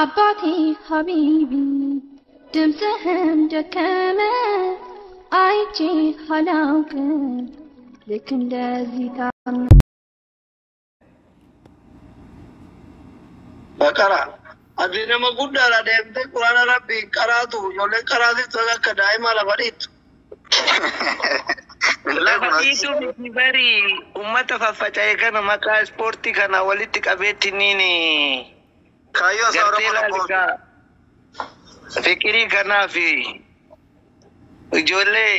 አባቴ ሀቢቢ ድምፅህም ደከመ አይቼ አላውቅም ልክ እንደዚህ ታም Baqara. Ati nama guddaadha deemtee quraana rabbii qaraatu ijoolleen qaraatiif akka daa'ima lafa dhiittu. Lafa dhiituu miti bari uummata faffaca'e kana maqaa ispoortii kana walitti qabeettiniin Kaayyoo isaa gartee Oromoo tokko. laalika fikirii kanaa fi ijoollee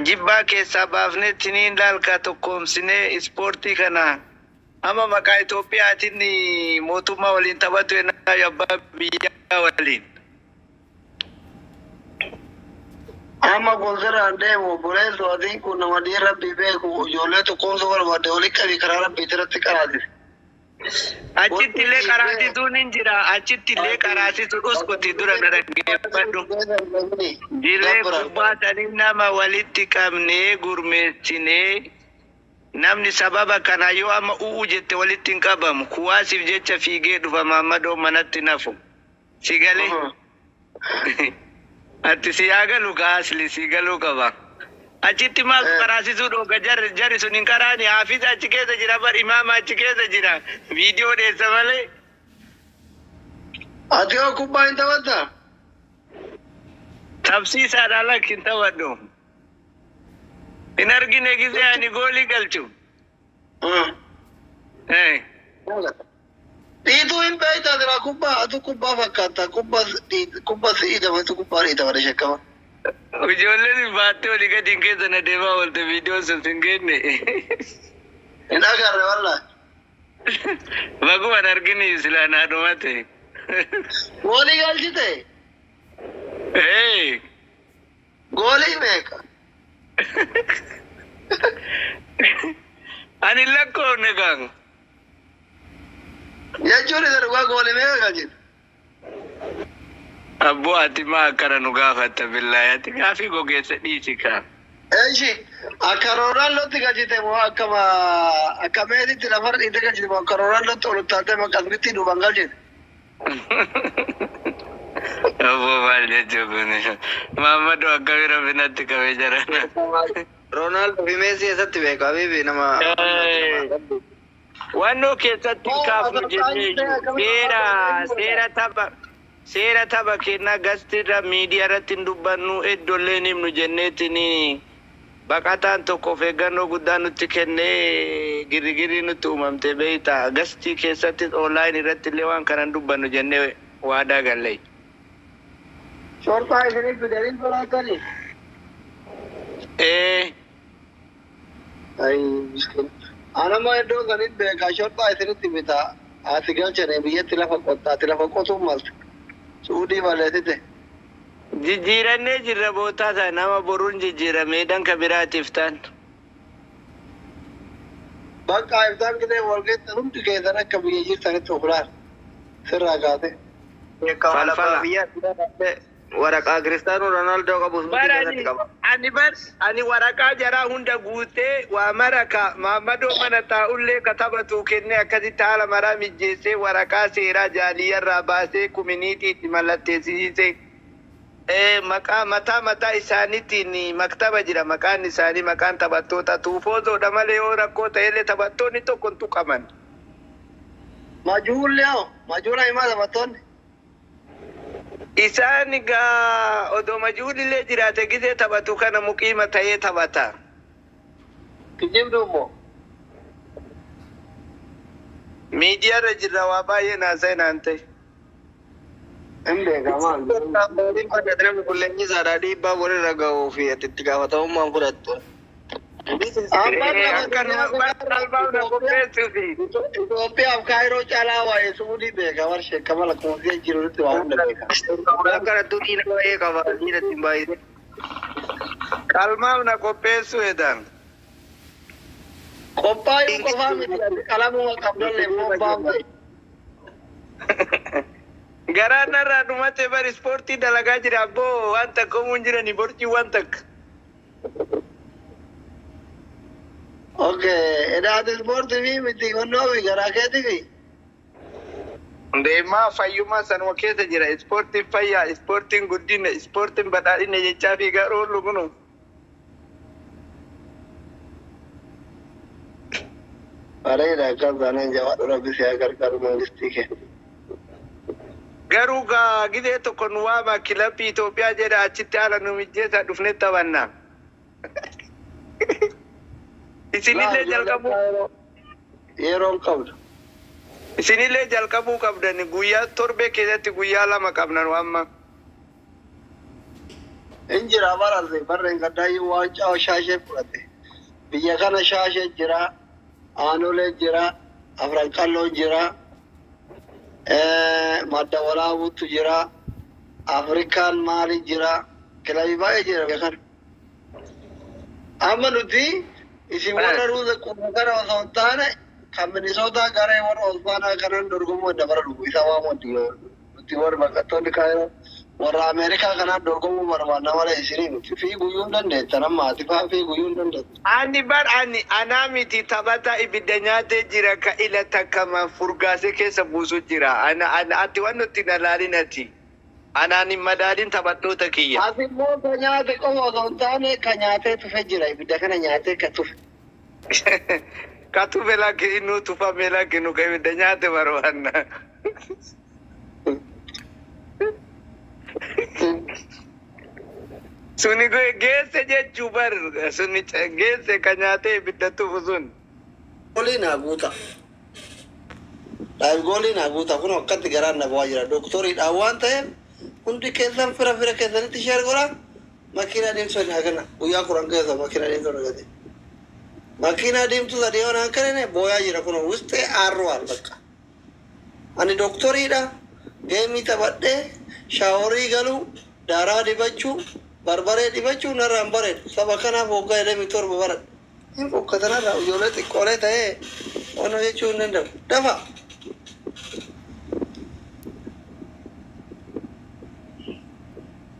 jibbaa keessaa baafneettiniin laalka tokkoomsinee ispoortii kana amma maqaa Itoophiyaatiin mootummaa waliin taphatu ennaa abbaa biyyaa waliin. Amma kun sirraan deemu obboleessu atiin kun nama dhiira rabbii beeku ijoollee tokkoomsuu barbaadde walitti qabii karaa rabbii irratti qaraatise. Achitti illee qaraasisuun hin jira. Achitti illee qaraasisuu uskuti dura na dhaggeeffadhu. Dirree kubbaa sanii nama walitti qabnee gurmeessinee namni sababa kana yoo amma u'u jette walitti hin qabamu. Kuwaasiif jecha fiigee dhufa Maammadoo manatti nafu. Si galee? Ati si yaa galu kaasli si galuu qaba. Achitti maaltu qaraasisuu dhooga jarri jarri sun hin qaraani hafiza achi keessa jira bar imaama achi keessa jira viidiyoo dheessa malee. Ati yoo kubbaa hin taphattaa? Tapsiisaadha lakki hin taphadhu. Hin argine gisee ani goolii galchu. Dhiituu hin beektaa jira kubbaa atu kubbaa fakkaata kubbaa si'ii kubbaa dhiitamare shakkama. Ijoolleen baattee olii gadi hin keessa na deemaa oolte viidiyoon sun hin genne. Hin agarre wallaahi. Baguma hin argini silaa naa dhumate. Goolii galchite? Goolii meeqa? Ani lakkoofne kan. Jechuun isa dhugaa goolii meeqa galchite? Abboo ati maa akkana nu gaafatta billaahi ati gaafii gogeessa dhiisi kaa. Eeshi akka Roonaaldootti galchite moo akkama akka Meesitti lafarra dhiite galchite moo akka Roonaaldootti ol utaaltee maqasmitti duubaan galchite? Abboo maal jechuun kun Maammadoo akkamii rabbi natti qabee jira. Roonaaldoo fi Meesii eessatti beeku Habibi nama. Wannoo keessatti hin kaafnu jennee seera seera tapha seera tapha kennaa gastirra miidiyaa irratti hin dubbannu iddoollee hin himnu jenneetiin baqataan tokko of eeggannoo guddaa nutti kennee girigirri nutti uumamte beeyta gastii keessatti online irratti illee waan kana hin dubbannu jennee waadaa galle. Shorxaa isiniif fidanii sodaatanii? Ee. Anama iddoo sanitti beekaa shorxaa isinitti bitaa ati galchanii biyyatti lafa qotta ati lafa qotuun malte. Suudii balleessite. Jijjiirannee jirra bootaa sana nama boruun jijjiiramee danka biraatiif ta'an. Bakka iftaan gisee walkeessa hundi keessan akka biyya jirtanitti of ilaali. Sirraa kaase. Falfala. Waraqaa Kiristaanoo Roonaaldoo qabu suutii keessatti qaba. Ani bar ani waraqaa jaraa hunda guutee waa mara ka Maammadoo mana taa'ullee ka taphatu kennee akkasitti haala maraa mijjeessee waraqaa seeraa jaaliyyarraa baasee kuminiitiitti mallatteessisee maqaa mataa mataa isaaniitiin maktaba jira maqaan isaanii maqaan taphattoota tuufoozoodha malee yoo rakkoo ta'ellee taphattoonni tokko hin tuqaman. Majuulli hoo majuula himaa taphattoonni. Isaan egaa odoo majuulillee jiraate gisee taphatu kana muqiima ta'ee taphata. Kijibdu immoo. Miidiyaarra jirra waa baay'ee naasa'e naan ta'e. Hin beekaa maal. Namni qilleensi isaadhaa dhiibbaa walirra gahuu fi itti gaafatamummaan fudhattu. Itoophiyaaf Kaayiroo caalaa waa'ee Suudii beeka warshee kama lakkoofsee jirutti waa hunda beeka. Akkanattuu diina baay'ee qaba diina ittiin baay'ee. Qalmaaf na qopheessuu jedhan. Qophaa'uu qofaa miti qalamuma qabdallee immoo baafne. Garaan narraa dhumate bar ispoortii dalagaa jira abboo waan takka homuun jirani borcii waan takka. Okay, edaati ispoortii fi miti qonnoo fi garaa keetii fi. Deemaa fayyummaa sanuma keessa jira. Ispoortiin fayyaa, ispoortiin guddina, ispoortiin badhaadhina jechaa fiigaa oolu kunu. Bareeda akkas taanaan jabaadhu rabbi si haa gargaaru mangistii kee. Garuu gaa gizee tokko nu waama kilabii Itoophiyaa jedha achitti haala nu mijjeessaa dhufnee taphanna. Isinillee jalqabuu Yeroon qabdu. Isinillee jalqabuu qabdan guyyaa torbee keessatti guyyaa lama qabna nu amma. Injira bararse barreen gaddaayyuu waancaa shaashee fudhate. Biyya kana shaashee jira, aanolee jira, afran qalloo jira, madda walaabuutu jira, Afrikaan maali jira, kilabii baay'ee jira biyya kana. Amma nuti isin warra ruuza quba kana osoo hin taane kan Minisootaa garee warra Osfaanaa kanan dorgomuu adda bara dhufu isa waamu nuti warri baqattoonni kaayoo warra Ameerikaa kanaan dorgomuu barbaadna malee isinii nuti fiiguyyuu hin dandeettan amma ati fa'aa fiiguyyuu hin dandeettan. Ani bar ani anaa miti taphata ibidda nyaatee jira ka ila takkama furgaasee keessa buusu jira. Ana ana ati waan nuti na laalin ati. Anaan hin madaalin taphattoota kiyya. Ati immoo ka nyaate qofa osoo hin taane ka nyaatee tufe jira ibidda kana nyaatee ka tufe. Ka tufe lakki inni tufame lakki nu ka ibidda nyaate barbaanna. Suni geesse jechuu bar suni geesse ka nyaatee ibidda tufu sun. Goolii naa guuta. Dhaab goolii naa guuta kun akkatti garaan na bu'aa jira. Doktoriidhaan waan ta'eef hundi keessan fira fira keessanitti share godhaa. Makiinaa deemtuu sadii haa kenna. Guyyaa 10 keessa makiinaa deemtuu argate. Makiinaa deemtuu sadii yoo naan kennine booyaa jira kun wustee aarruwaal bakka. Ani doktoriidha. Geemii taphadhee shaaworii galuu daaraa dibachuu barbaree dibachuu narraa hin bareedu. Saba kanaaf waggaa 27 baradhe. Hin fokkatanarraa ijoollee xiqqoolee ta'ee waan hojjechuu hin danda'u. Dafa!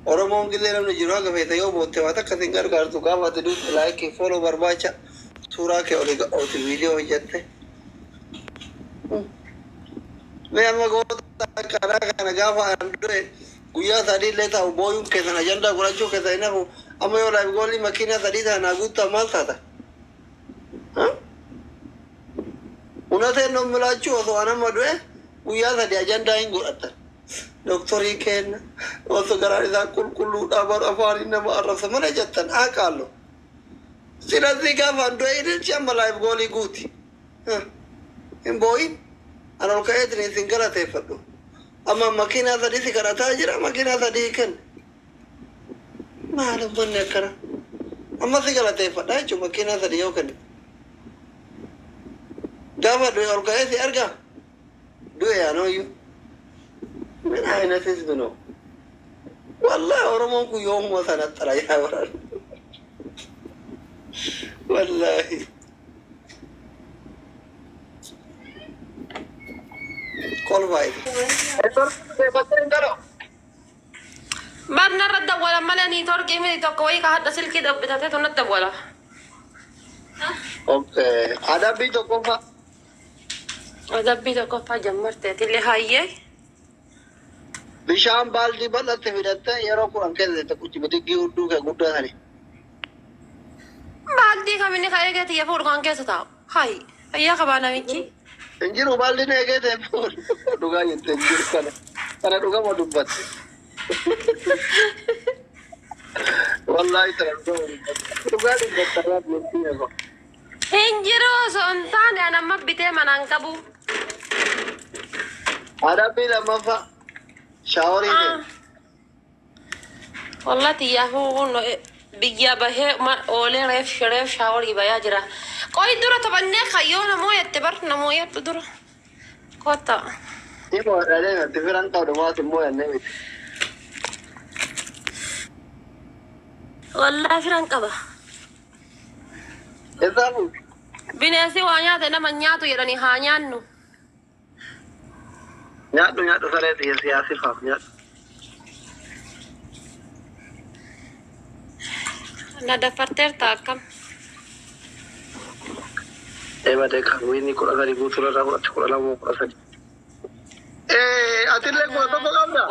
Oromoon gizee namni jiru haga feete yoo bootte waan takka sin gargaartu gaafa ati duutu laayikii fooloo barbaacha suuraa kee olii oti viidiyoo hojjette. Mee amma goota akkanaa kana gaafa an du'e guyyaa sadii illee ta'u booyuun keessan ajandaa godhachuu keessan hin hafu amma yoo laayif goolii makiinaa sadii ta'an guuttaa maal taata? Unateen nommilaachuu osoo an amma du'e guyyaa sadii ajandaa hin godhattan. Doktorii kenna osoo garaan isaa qulqulluudhaa bar afaaniin nama arrabsa malee jettan haa qaallo. Silazii gaafa an du'e ililchi amma laayif goolii guuti. Hin boo'in. An ol ka'eetiin isin galateeffadhu. Amma makiinaa sadii si kadhataa jira makiinaa sadii kenna. Maal ummanni akkana? Amma si galateeffadha jechuun makiinaa sadii yoo kenne. Gaafa du'e ol ka'ee si argaa? Du'e yaanooyyuu. ምን አይነት ህዝብ ነው? ወላሂ ኦሮሞን ኩ yoomuma ሰነጠረ ያወራል። ወላሂ kolfaayite. Bar narra dawwala malee niitoorkii miti tokko wayii ka hadha silkii bitatee tu natti dawwala. Okay. Adabbii tokkoffaa. Adabbii tokkoffaa jammarteetillee hayyee. Bishaan baaldii bal'atte fidattee yeroo 10 keessa quci bidiggii hudduu kee guddaa sani. Baaldii kaminni ka eegee xiyya fuudhu kan keessa taa'u. Hayi fayyaa qabaa namichi. Hin jiru baaldiin eegee ta'e fuudhu. Dhugaa jette hin jiru kana. Kana dhugama dubbatte. Wallaahi kana dhugama dubbatte. Dhugaa dubbatte rabbi eego. Hin jiru osoo hin taane an amma bitee manaan qabu. Adabbii lammaffaa. Shaaworii ta'e. Wallaahi xiyyaafuu kun biyya bahee oolee reef reef shaaworii bayaa jira. Qoyi dura taphannee kayyoo namoo jette bar namoo yadhu dura. Kottaa. Dhiboo dhalee natti firan qabdu maas immoo jennee miti. Wallaahi firan qaba. Eessaa fuute? Bineensi waa nyaate nama nyaatu jedhanii haa nyaannu. Nyaadhu nyaadhu saree xiyya siyaasifaaf nyaadhu. Na dafarteerta akkam? Eeba deekaa wiinii 13 guutuu irraa fudhatte 12 13. Atillee 11 qabda.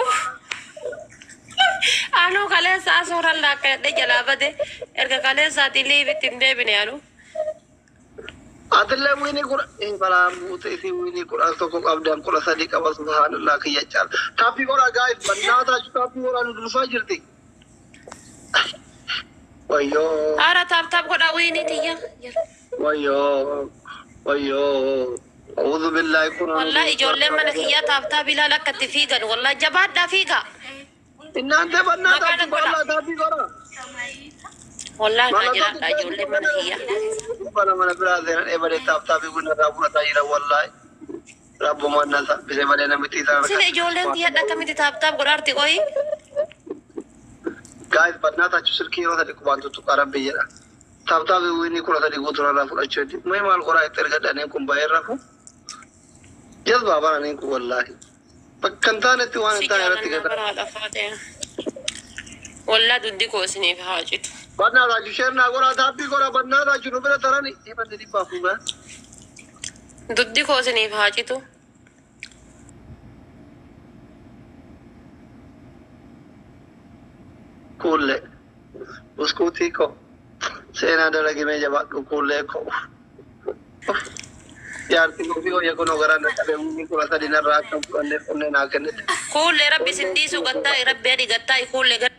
Anuu kaleessa suuraan laakkadhe jalaa bade erga kaleessaatii liivitti hin deebine anuu. Atillee wiinii kudha balaa buute isii wiinii 11 qabdan 13 qaba subhaanallah kiyya caala. Taappii godhaa gaa'if bannaa taachuu taappii godhaa nu dursaa jirti. Wayyoo. Haara taap taap godhaa wiinii tiyya. Wayyoo. Wayyoo. Auzu billaahi kun. Wallaahi ijoolleen mana kiyyaa taap taap ilaala akka itti fiigan wallaahi jabaadhaa fiigaa. Innaante bannaa Maqaan taappii godhaa. godhaa taappii godhaa. Wallaahi naa jiraadha ijoolleen mana kiyyaa. Mana mana biraa seenan eebalee taap taappii kun irraa fudhataa jira wallaahi. Rabbumaan na saffise malee namitti isaan Sila ijoolleen tiyya akkamitti taap taap godhaarti qoyi. Guys, bannaa silkii yeroo sadi qubaan tuttuqaa rabbi jedha. Taap taappii wiinii 13 guutuu irraa fudhachuu heddi. Mee maal qoraa itti ergadhaniin kun baay'ee rafu. Jazbaa baraniin kun wallaahi. Bakka hin taanetti waan Si hin taane irratti jaalannaa gata. bara haadha faatee. Wallaahi duddi koo isiniif haa citu. Bannaa taachuu sheernaa godhaa taappii godhaa bannaa taachuu nu bira tarani. Eeballi dhibbaa fuugaa. Duddi koo isiniif haa citu. Kuullee. Buskuutii koo. Seenaa dalagimee jabaadhu kuullee koo. Jaartii koo fi hojii kunoo garaan na qabee wiinii 13 narraa akka fudhannee onnee naa kennite. Kuullee rabbi isin dhiisu gattaa'i rabbi adii gattaa'i kuullee gad.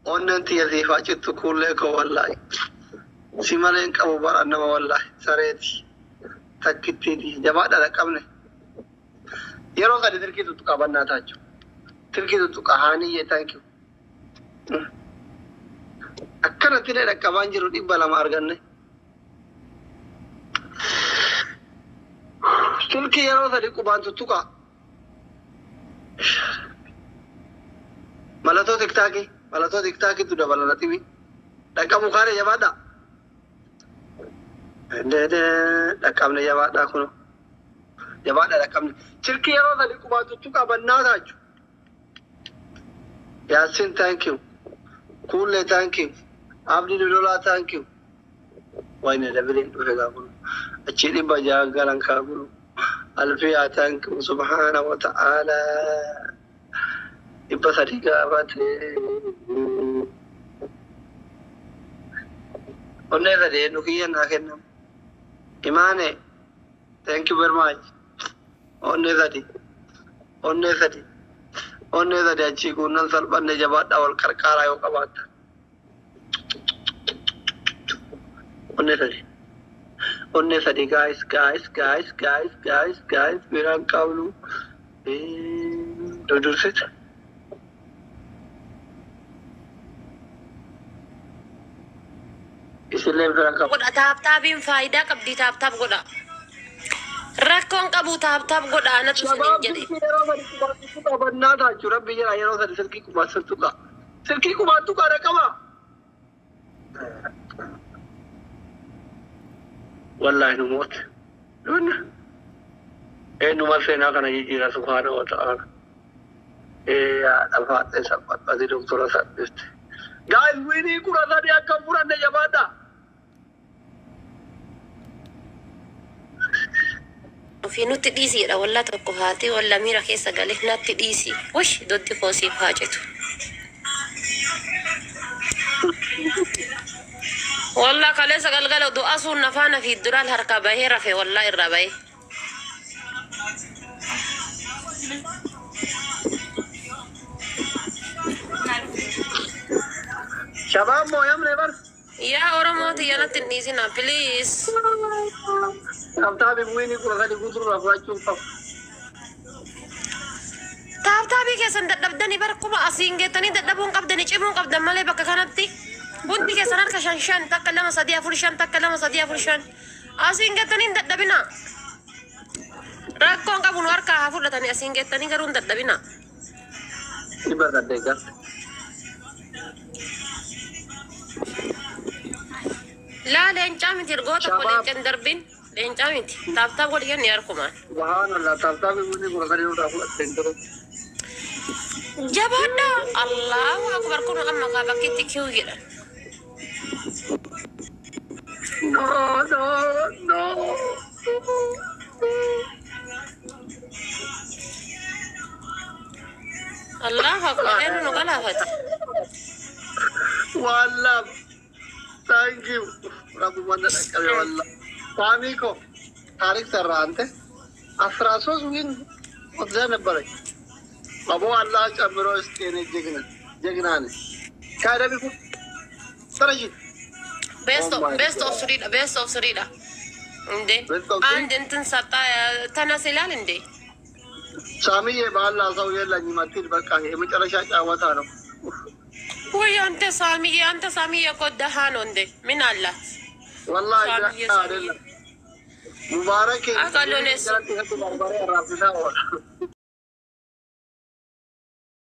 Onneen tiyya siifaa cittu kuullee koo wallaahi. Si malee hin qabu bara nama wallaahi sareeti. Takkittiiti jabaadha dhaqqabne. Yeroo sadi tirkii tuttuqaa bannaa taachuu. Tirkii tuttuqaa haaniyyee thank you. Akkanatti illee dhaqqabaan jiru 200 arganne. Silkii yeroo sadi qubaan tuttuqaa. Mallattoo tiktaakii. Mallattoo tiktaakiitu dabala xibi. Dhaqqabu kaane jabaadha. Dhaqqabne jabaadha kuno. Jabaadha dhaqqabne. Silkii yeroo sadi qubaan tuttuqaa bannaa taachu. Yaasin thank you. Kuullee thank you. Abdii Dodolaa thank you. Wayne dabiliin dhufe gaa kuno. Achii 600 galan kaa kuno. Alfiyaa thank you. Subhaana wa ta'ala. 300 gaafate. Onnee sadii nu kiyya naa kennamu. Imaane thank you very much. Onnee sadi. Onnee sadi. Onnee sadi achii kuunnan salphanne jabaadhaa wal qarqaaraa yoo qabaatta. Onnee sadi. Onnee sadi guys guys guys guys guys guys biraan qabnu. Dudursita. Isillee biraan qabu. Godha taap taapiin faayidaa qabdi taap taap godha. Rakkoon qabu taap taap godha anatu isiniin Shabaab jedhe. silkii yeroo sadi qubaan tuttuqaa bannaa taachuu rabbi jedha yeroo sadi silkii qubaan tuttuqaa. Silkii qubaan tuqaa dhaqqaba. Wallaahi nu moote. Dhunna. Eenyuma seenaa kana jijjiira subhaana wa ta'ala. Ee haadha faadhee salphadhati doktora salphiste. Guys wiinii 13 akka hin fudhanne jabaadha. Ofii nutti dhiisiidha wallaa tokko haatee wallaa miira keessa galee natti dhiisi. Wush doddi koo siif haa citu. Wallaa kaleessa galgala du'a sun nafaana fi duraan harkaa bahee rafe wallaa irraa bahee. Shabaab mooyamne bar. Yaa Oromoo tiyya natti hin dhiisina please. Taaptaabii wiinii 13 guutuurraa fudhachuun qabu. Taap taapii keessan dadhabdanii bara kuma asiin geettanii dadhabuun qabdanii cimuun qabdan malee bakka kanatti hundi keessan harka 5 5 takka 2 3 4 5 takka 2 3 4 5 asiin geettanii hin dadhabina. Rakkoon qabu nu harkaa haa fudhatanii asiin geettanii garuu hin dadhabina. 800 galte. Laa leencaa miti ergoo tokko Shabaab. leenca hin darbin leencaa miti taap taap godhi kenni harkumaan. Subhaanallah taaptaabii wiinii 13 nurraa fudhatte hin turu. Jabaadha Allahu akbar kun amma kaa bakkitti kiu jedhan. No no no. Allahu akbar, eenyu nu galaafate? Wallah. Thank you. Rabbuma na dhaqqabe wallah. ሳሚ እኮ ታሪክ ሰራ አንተ። 13 win ወስደህ ነበረች። አቦ አላህ ጨምሮ እስኪ የኔ ጀግና ጀግና ነህ። ካደቢ ተረጂ። Best Oh of my best of God. three dha, best of three dha. እንዴ Best of three? አንድ እንትን ሰጣ ተነስ ይላል እንዴ? ሳሚዬ በአላህ ሰው የለኝም አትሂድ። በቃ የመጨረሻ ጫወታ ነው። ወይ አንተ ሳሚዬ፣ አንተ ሳሚዬ እኮ ደሃ ነው እንዴ? ምን አላት? ወላሂ ሳሚዬ ደህና ሳሚዬ አይደለም። ሙባረክ አውቃለሁ እኔ እሱ። በርበሬ አራብሳ ሆነ።